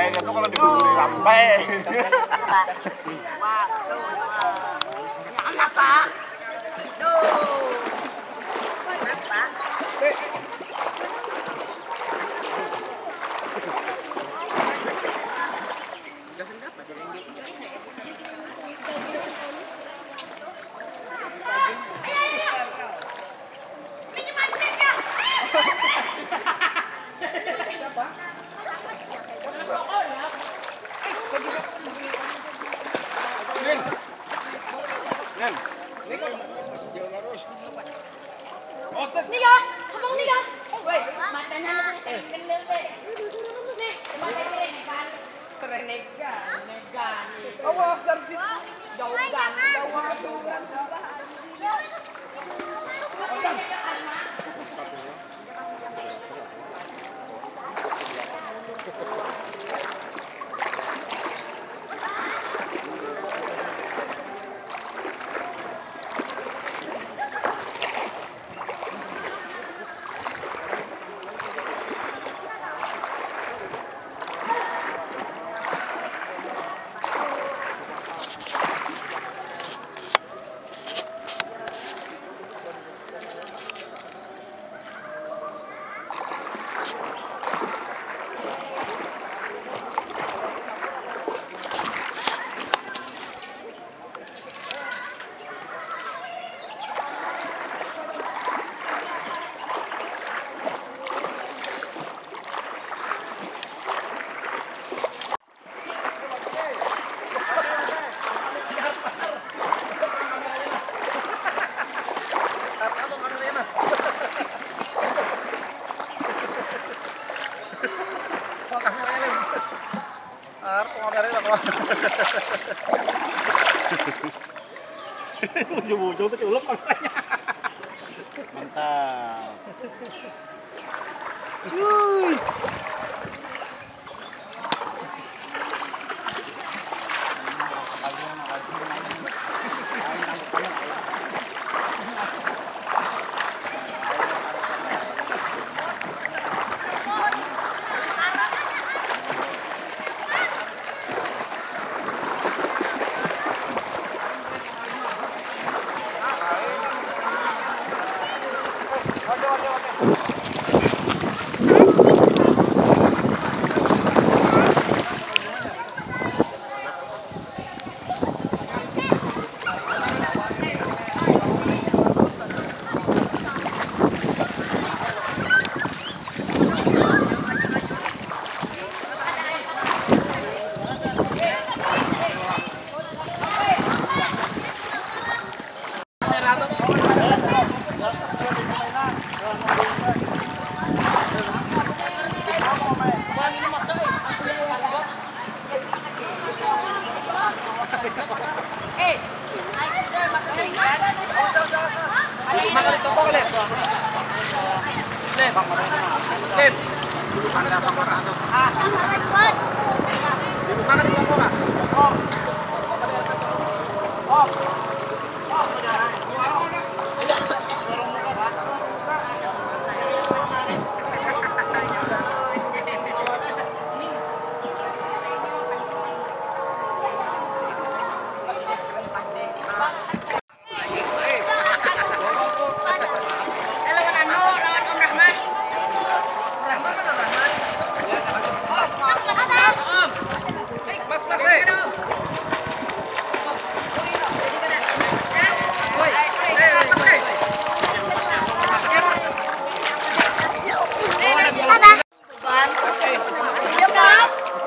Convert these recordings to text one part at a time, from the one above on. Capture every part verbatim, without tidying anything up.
Itu kalau dibully rambai. Nih ya, abang nih ya. Woi, matanya lu sering kendel teh. Nih, matanya sering kan. Kerenegan. Kerenegan nih. Awas dari situ. Jauh banget. Jauh banget. Arep kameranya lah, kawan. Ujung-ujung tuh culuk kameranya. Mantap. Cuy.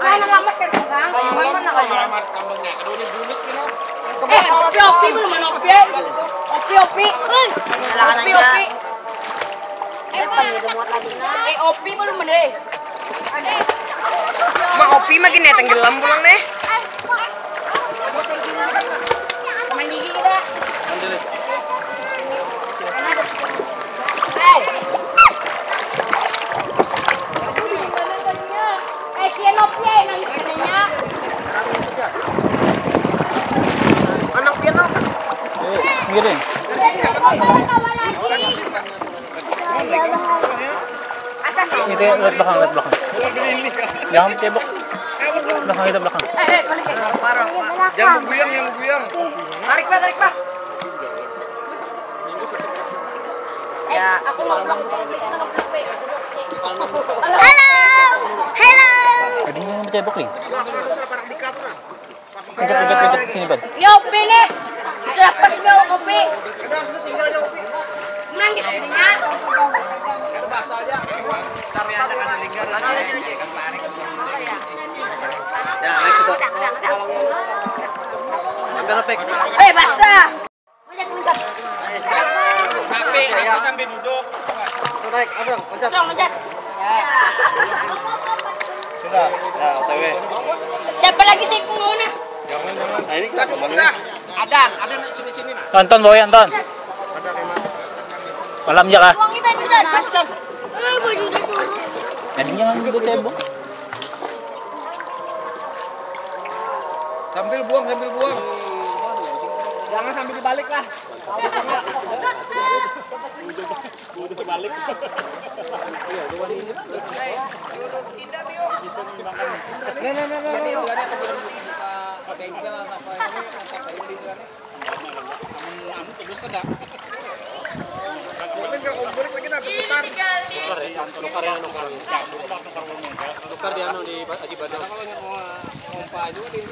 Mana lamas kan pegang? Alamat tambahnya. Aduh, ini bulut, you know. Eh, opi, opi, belum mana opi, eh? Opi, opi. Silakan. Opi, aja. Opi. Apa nih, udah muat lagi, nah? Eh, opi, belum mana, eh? Ma, opi makin ya tenggelam pulang, nih. Teman gigi kita. Eh, si Enok ya, nang istrinya. Anak dia, Nok. Eh, miring. Asa sih. Ini lihat belakang, lihat belakang. Jangan cebok. Belakang kita, belakang. Eh, eh, balik ya. Parah, Pak. Jangan guyang, jangan guyang. Tarik, Pak, tarik, Pak. Ya, aku mau pulang. Halo. Halo. Tadi yang bercebok nih. Pencet, pencet, pencet sini, Pan. Nyopi nih. Sudah pas nggak kopi? Menangis jadinya. Ya, next itu. Ambil, Pik. Eh, basah. Tapi sambil duduk. Sudah, naik, Abang, loncat. Sudah, loncat. Sudah, ya, O T W. Siapa lagi sih, Kung, mau nah? Jangan, jangan. Nah, ini kita kemana? Adan, Adan, sini, sini, nah. Tonton, Boy, tonton. Ada kemana? Malam aja lah. Uang kita juga, Pak. Eh, baju udah surut. Jadi jangan duduk tembok. Sambil buang, sambil buang. Jangan sambil dibalik lah. Udah kebalik. Nah, nah, nah, nah, nah. Bengkel atau apa ini, apa ini di sana? Anu, anu, terus ada. Mungkin kalau kompor lagi nanti putar. Tukar ya, tukar ya, tukar. Tukar di anu, di ba-, di badan. Kalau yang pompa aja di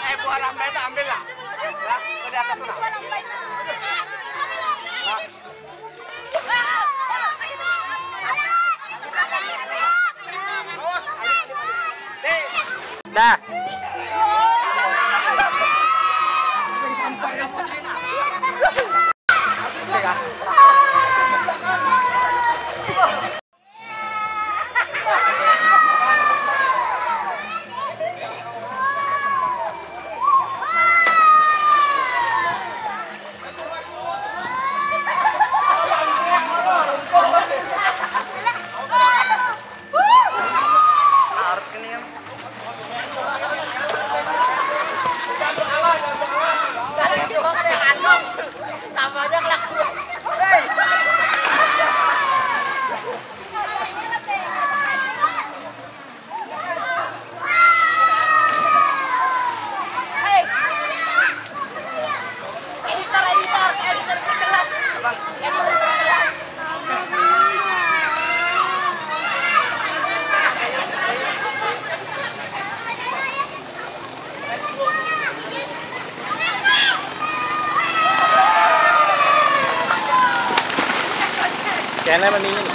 Eh, buah rambai tu ambil lah. Lah, tu di atas sana. Lah. Dah. Kena mendingin.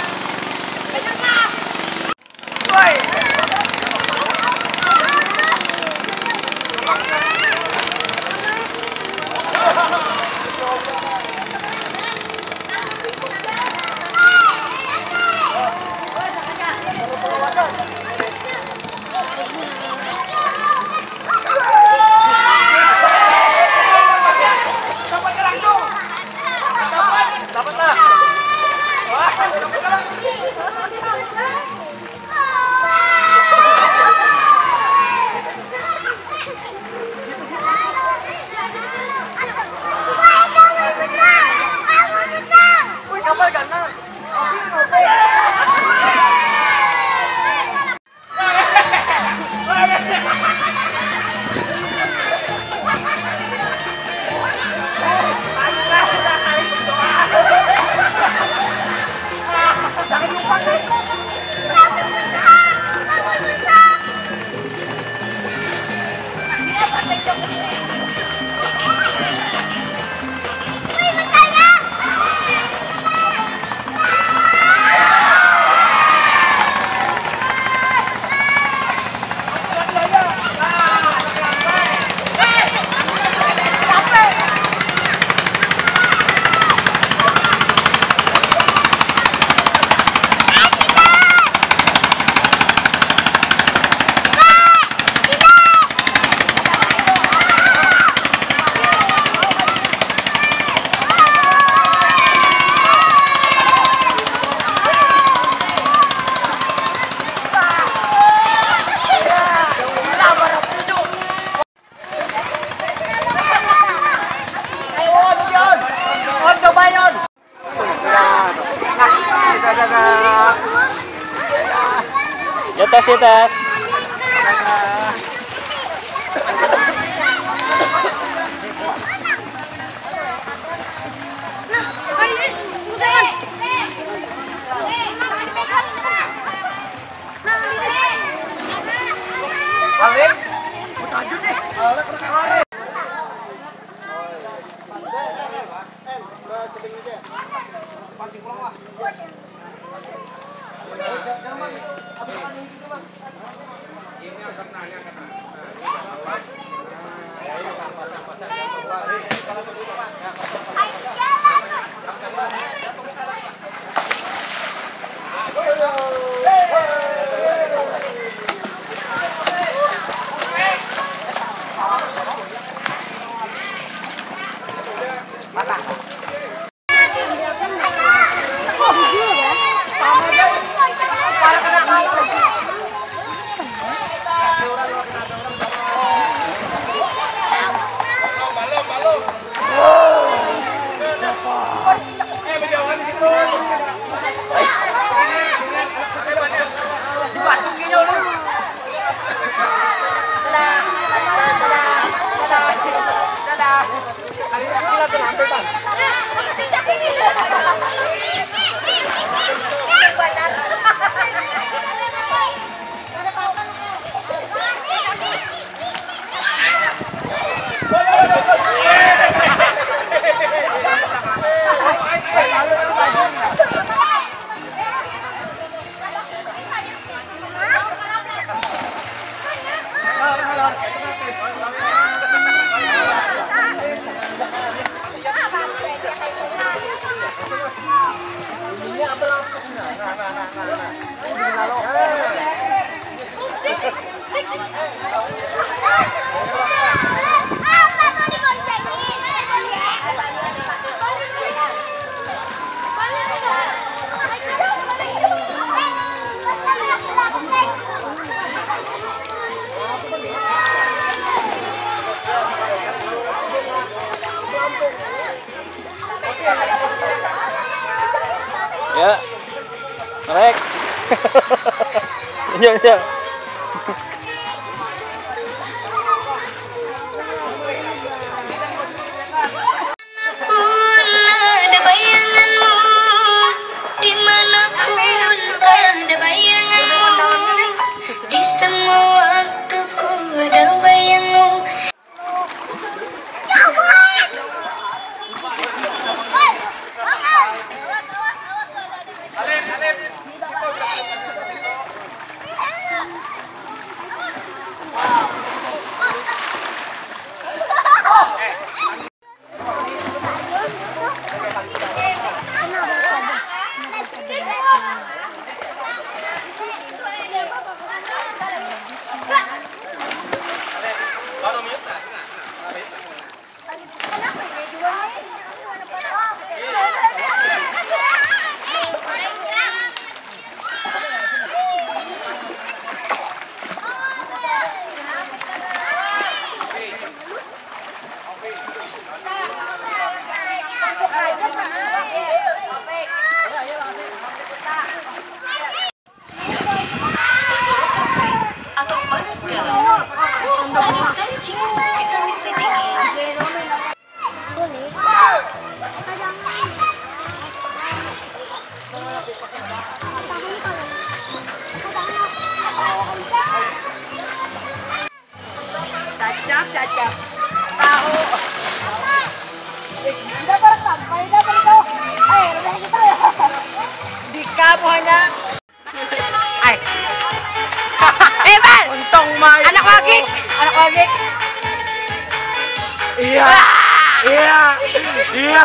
Di atas, di atas. Ya, rek. Iya, iya. Dimanapun ada bayanganmu, dimanapun ada bayanganmu, di semua waktuku ada bayangmu. Padi besar cinggu, vitamin C tinggi. Cacap, cacap. Tahu. Udah barang sampai, udah barang tahu. Eh, udah gitu ya. Dika buahnya. Ay. Eh, Bal. Untung mai. Anak lagi. Anak lagi. Iya. Iya. Iya.